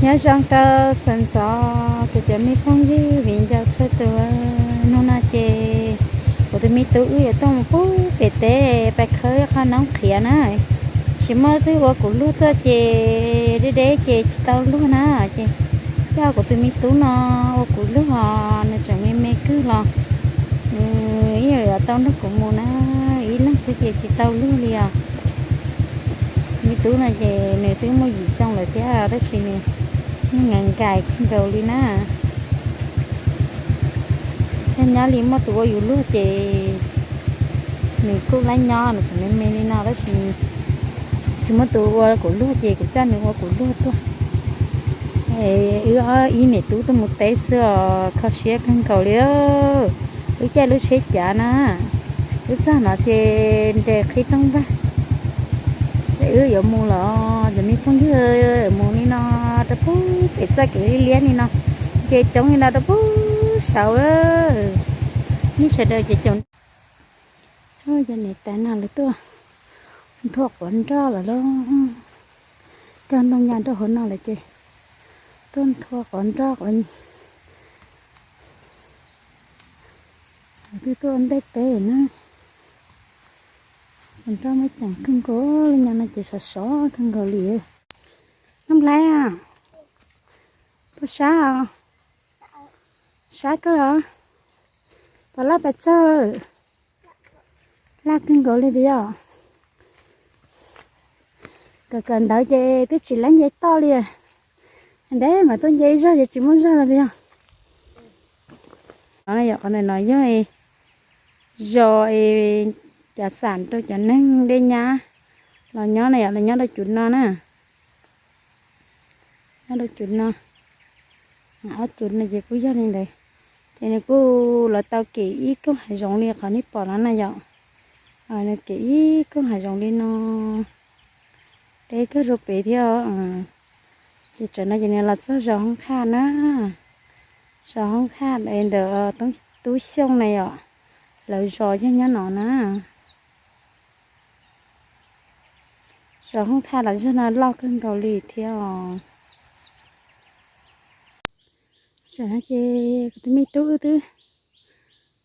Nyob zoo rau sawv ntxov kuv cov me phooj ywg viv ncaus txhua tus. Hnub no ces kuv tus me tub wb yuav tuaj mus pub pem teb pais khawb qhov noob qhiav na. Tsis muaj twg ua kuv luag tuaj ces deb deb ces tsis tau luag na, ces coj kuv tus me tub no ua kuv luag os, nws tseem me me kawg los nws ib yam yuav tau nrog kuv mus na, ib leeg xwb ces tsis tau luag li os. Me tub no ces nws twb muaj yim xyoo lawm thiab tab sis nws yeej nkais nkais kawg nkaus li na. Nyob nyob li muaj tus ua yus luag ces nws kuj laib nyob, nws tseem me me li no tab sis tsis muaj tus ua kuv luag ces kuv coj nws ua kuv luag tuaj. Wb ob ib niam tub tuaj mus teb xwb os, kho siab kawg nkaus li. Wb caij lub tsheb cav na, wb txog no ces nres qhib rooj vag. Wb yuav mus los cov me phooj ywg, mus li no rau pug pem txoj kev liab liab li no, ces coob li no rau pug saud. Nej sawv daws ces caum. Cov niam tais no lawv tuaj nthua quav nroj lawm lauj. Cog ntoo ya rau hauv no lawm ces tuaj nthua quav nroj, twb tuaj ntej teb na. Quav nroj muaj ceem kawg nkaus li, nyob no ces sov sov kawg nkaus li. Noj nplhaib a, puas sab os? Sab kawg os. Puas laj pes tsawg? Laj kawg nkaus li puas yog? Kawm kawm ntawv ces twb tsis laib nce toj li. Ntev mas tuaj nce ib zaug ces tsis muaj zog li puas yog? Qhov ntawm no yog zos es cav xam rau cov neeg dej nyab los nyob na yom, los nyob rau cum no na. Nyob rau cum no, ob cum no ces kuj yog li ntawd. Ces nws kuj los tau kem ib koog hav zoov li qhov nej pom no na yom. Nws kem ib koog hav zoov li no, deb kawg rau pem thiab. Ces tsam no ces nws los txog zos Hoob Khaj na, zos Hoob Khaj ntawm Tub Xyooj na yom, lawv zos yog nyob no na. Zos Hoob Khaj los zog no loj kawg nkaus li thiab os. Tsam no ces kuv tus me tub wb twb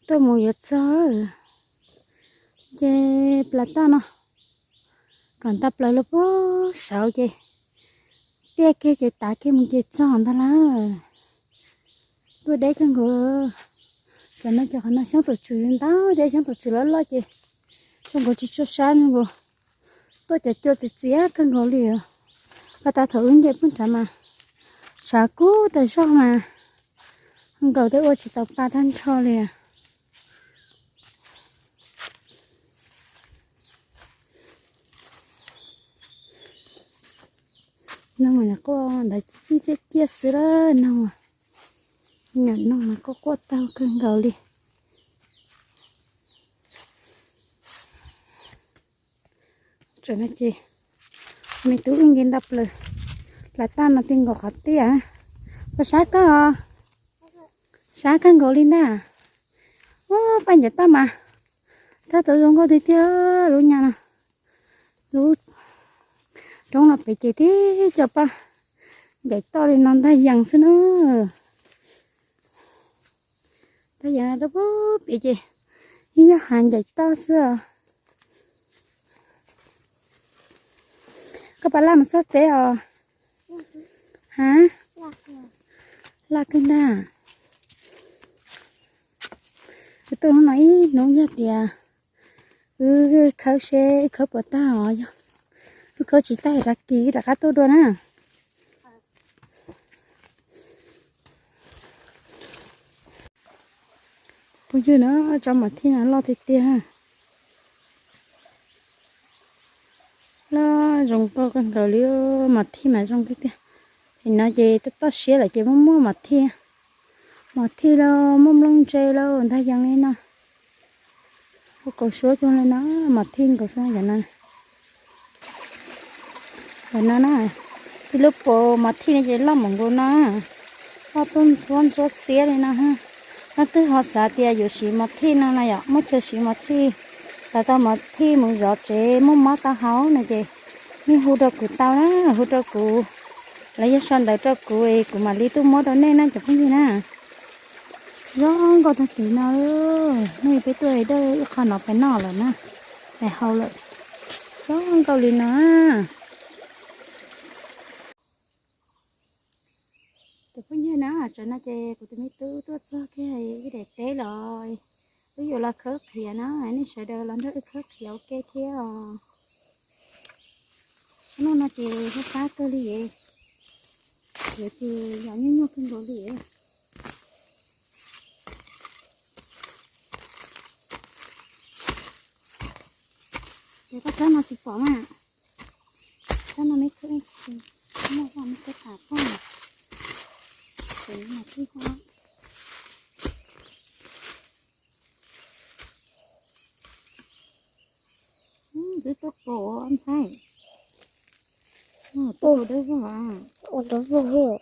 tuaj mus yuav txog ces plas toj no kom nta plaws los puag saud ces tiaj kiag ces tav kiag mus ces txog ntag lawm. Tuaj deb kawg nkaus. Tam no ces qhov no xyoob tus tswm ntau thiab, xyoob tus tswm loj loj ces zoo nkaus tsis tshua sab, zoo nkaus tuaj cov cua txias txias kawg nkaus li. Pas tas thaum wb nce pem nrad mas sab kub tas zog mas nkaus twb ua tsis tau pa tag nrho li. Noog mas quaj ntawd ciaj ciaj xwb lawm, noog, noog mas quaj quaj taug kawg nkaus li. Tsam no ces me tub wb nce nta plaws, plaws toj no ti nkaus qhov tiaj. Puas sab kawg os? Sab kawg nkaus li ntag. Ua paj ncaim toj mas tag tau zoo nkauj tiag tiag lub nyam no. Lub roob no pem ces tib co paj ncaim toj li no ntag yees xwb na. Ntag yees no rau pem ces yeej yog hav ncaim toj xwb os. Koj pab laj mus txog teb os? Ha, laj kawg ntag. Wb tuaj hnub no ib hnub yog tias wb khawb seb wb khawb puas tag os, yog wb khawb tsis tag rov kis wb rov qab tuaj dua na. Phooj ywg na, tsob mos thij no loj tiag tiag. Loj zoo nkauj kawg nkaus li, mos thij mas zoo tiag tiag. Pem no ces toj siab lawm ces muaj muaj mos thij, mos thij lauj, muaj nplooj ntse lauj, ntag yees li no. Ua kaus suab cuag li no, mos thij nkaus xwb cov no. Cov no na, ib lub puas mos thij no ces loj npaum nkaus no, loj tuaj ntxuab ntxuab xiab li no. Leej twg ho xav tias yuav siv mos thij no na yom, muaj chaw siv mos thij, xav tau mos thij mus zov tsev muaj mob tau haus no ces nej hu rau kuv tau na, hu rau kuv Lawv yog sau ntawv rau kuv es kuv mam li tuaj muab rau nej na cov phooj ywg na. Zoo nkauj tag kev no, nej peb tuaj dawj ib qho no pais noj lawm na, pais hau lawm. Zoo nkauj li no. Cov phooj ywg na, tsam no ces kuv tus me tub tuaj txog kiag ib daim teb los, wb yuav los khawb qhiav na, nej sawv daws los nrog wb khawb qhiav ua ke thiab os. Hnub no ces fab fab kawg li es, yuav ces yog nyuaj nyuaj kawg nkaus li. Ces koj txhob no tsis pom na, txhob no me khawb, muaj vaj me khawb tas poj, ces no mas tib ho. Twb tuaj kaus nthaib, tuaj kaus dawb vog, ua dawb vog.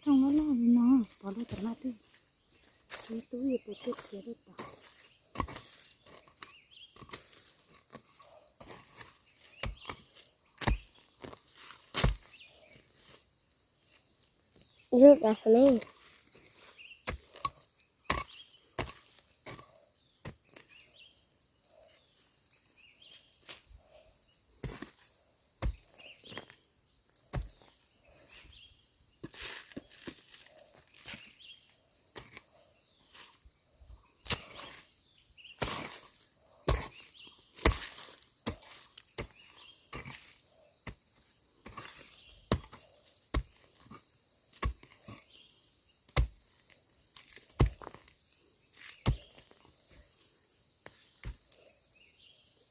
Thooj loj loj li no, pov rau tom no twg, tub tub yuav pem twg qhiav rau tom. Zoo tas sav ne.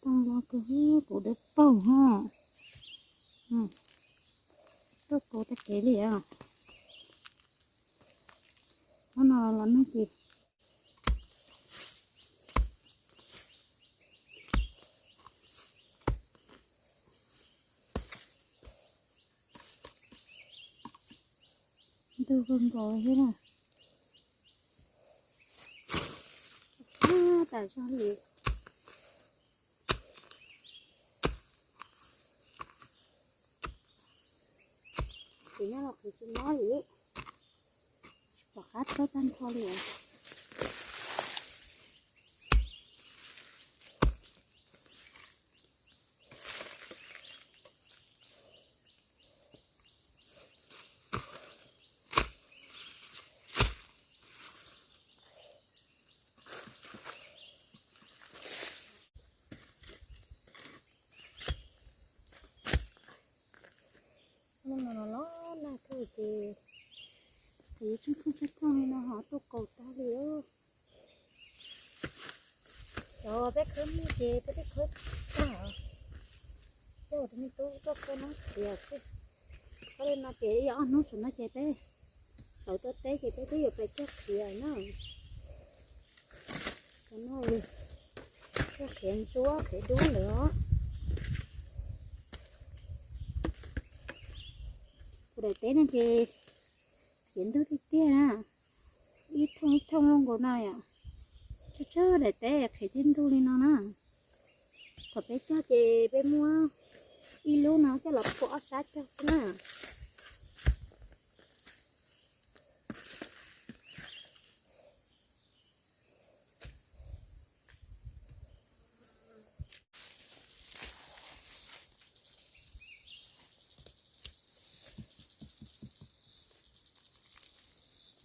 Tau los kawg, kuv dawb paug ho. Tuaj kaus tag kev li os. Hnub no los nag ces ntug kawg nkaus thiab na. Tas zog li. Ces nyob los qhwv tsis mob li, tsis pom qab tshawb tag nrho li. Hnub no los los nag kawg ces kuv yuav tsheej pheej tsheej pheej li no ho tuaj kaus tag li. Cov peb khawb muaj ces peb twb khawb tag, coj tus me tub tuaj khawb noob qhiav xwb. Qhov li no ces yog ob hnub saum no ces peb tawm tuaj teb ces peb twb yuav pais cog qhiav na. Cov no cog qhiav ntsuab qhiav dub lawm os. Kuv daim teb no ces qhiav ntug tiag tiag na, ib thooj ib thooj zoo nkaus no yom. Tsawg tsawg daim teb qhiav tib ntug li no na. Thaum peb cog ces peb muab ib lub no coj los phua ob sab cog xwb na.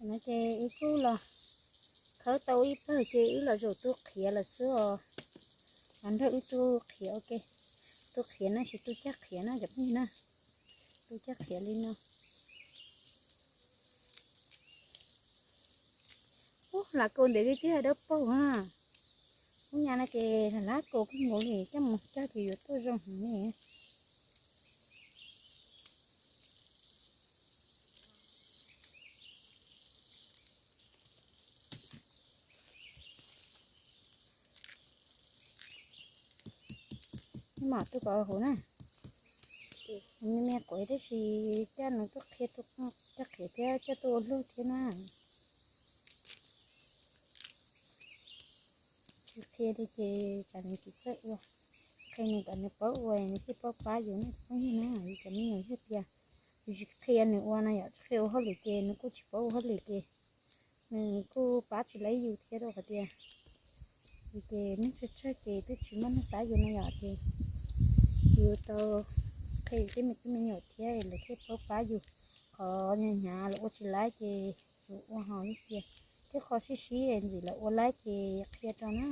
No ces wb kuj los khawb tau ib pawg ces wb los zaum tu qhiav lawm xwb os. Los nrog wb tu qhiav ua ke. Tu qhiav na, tsis tu cag qhiav na cov phooj ywg na. Tu cag qhiav li no. Ub, hlav kaus ntev li thiab dawb paug na. Ub, nyab no ces hlav kaus kawg nkaus li, coj mus cog ces yuav tuaj zoo heev ne. Neb mam tuaj kom huv na. Me me quav tab sis coj nws tuaj qhia, coj qhia thiab coj tuaj ua luaj thiab na. Tsis qhia li ces tsam nws tsis txawj ua. Qhia nws kom nws paub ua nws thiaj paub pab yus ne phooj ywg na. Yus cov me nyuam yog tias yus tsis qhia nws ua na yom, tsis qhia ua hauj lwm ces nws kuj tsis paub ua hauj lwm ces nws kuj pab tsis laib yus thiab rau qhov tias yus ces neeg tsawg tsawg ces twb tsis muaj neeg pab yus no yom ces yus tau qhia yus tej me tub me nyuam thiab lawv thiaj paub pab yus. Qhov hnyav hnyav lawv ua tsis laib ces yus ua ho ib cia, thiab qhov sib sib ntxim lawv ua laib ces qhia rau na.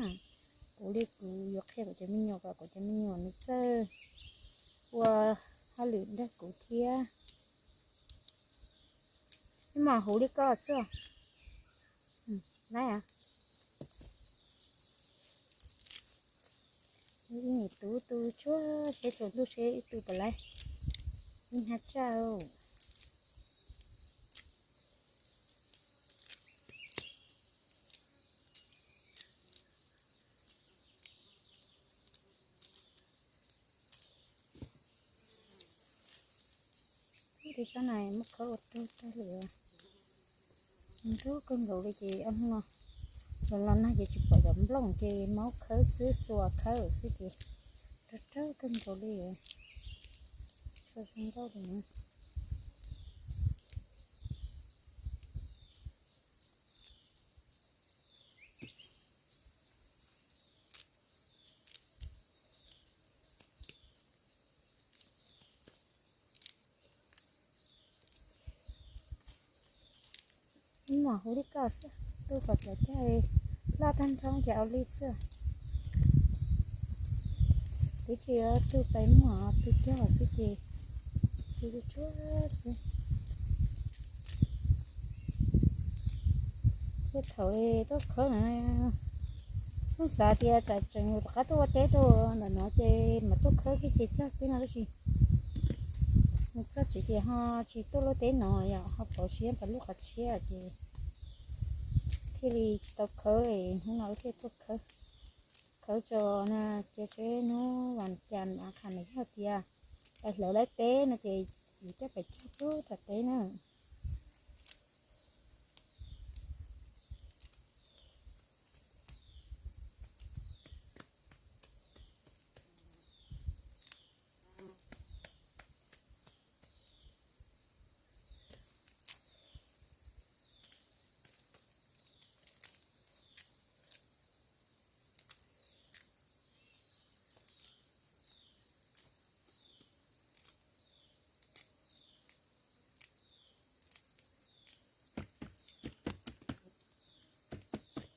Kuv li kuv yuav qhia kuv cov me nyuam kom kuv cov me nyuam nws txawj ua hauj lwm nrog kuv thiab. Ib mos huv li koj xwb. Laib. Ib niam tub tu tsuag seb tsaus ntuj seb ib tug puas laib. Ib hnab tsaj. Ib tug sab na muab khawb ua raug tag li. Nrog kawg nkaus li ces ob hnub no los los nag ces tsis pom cov nplooj ces maub khawb xwb, xuas khawb xwb ces raug raug kawg nkaus li. Tsis zoo nkauj li na. Ib mos huv li koj xwb, tu kom cov cag loj tag nrho ces au li xwb. Twb tsis tu pais muag tu cog xwb ces tu tsuag xwb. Thiab thaum tuaj khawb na, yeej xav tias tsam tseem rov qab tuaj ua teb rau ntawm no ces mam tuaj khawb kiag ces cog xwb no tab sis nws txog tsev ces ho tsis tuaj luaj teb no yom, ho pauv siab pas lub qhov tshiab ces thiaj li tsis tau khawb, hnub no wb thiaj tuaj khawb. Khawb tso na, cia seb hnub vas cas av qhas nws yog tias pais hlawv laib teb no ces yuav coj pais cog pub tom teb na.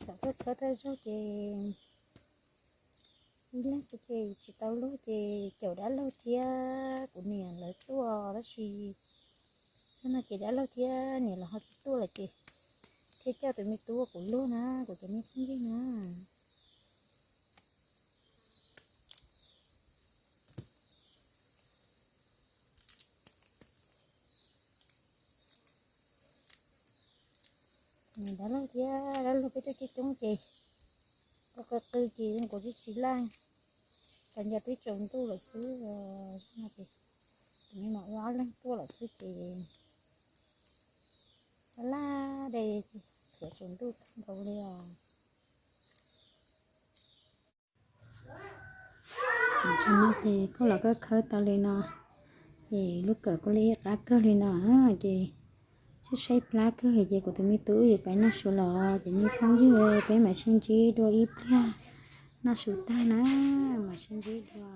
Thaum tuaj khawb thawj zaug ces ib leeg xwb ces tsis tau luag ces caum dab laug thiab kuv niam lawv tuaj tab sis zaum no ces dab laug thiab niam lawv ho tsis tuaj lawm ces thiaj coj tus me tub kuv luag na, kuv cov me phooj ywg na. Dab laug thiab dab laug peb tuaj coob coob ces qw qw qw ces kuv tsis tsis laj, tas nco twb tsaus ntuj lawm xwb. Zaum no ces tus me mam ua ob leeg tuaj lawm xwb ces laj laj de, thaum tsaus ntuj tag nkaus li os. Tam no ces kuj los koj khawb tau li no, ces lub kawm kuj li qab kawg li no na, ces tshaib tshaib plab kawg ces kuv tus me tub wb yuav pais noj su los ces me phooj ywg peb mam sib ntsib dua ib pliag noj su tag na, mam sib ntsib dua.